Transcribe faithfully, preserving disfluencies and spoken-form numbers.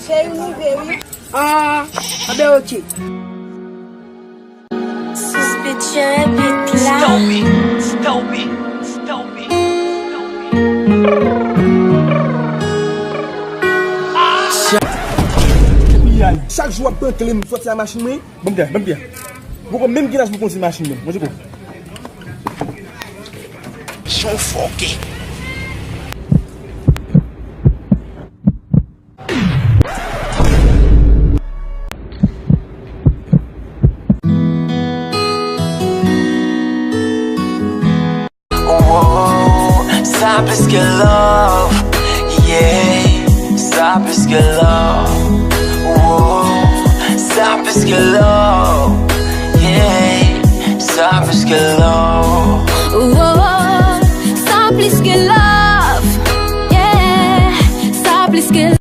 Cheri, m rive wi. Ah, anben oke. Suspicion bit la. Stop it, stop it, stop it, stop it. Chak jou w ap prank li, m sòti a machin mwen. Bon, byen, bon, byen. Poko menm gen laj pou kondui machin menm. Mwen se ko. Jan w fòke. Wow, sa plis ke love, yeah. Sa plis ke love, wow. Sa plis ke love, yeah. Sa plis ke love. Wow, sa plis ke love, yeah. Sa plis ke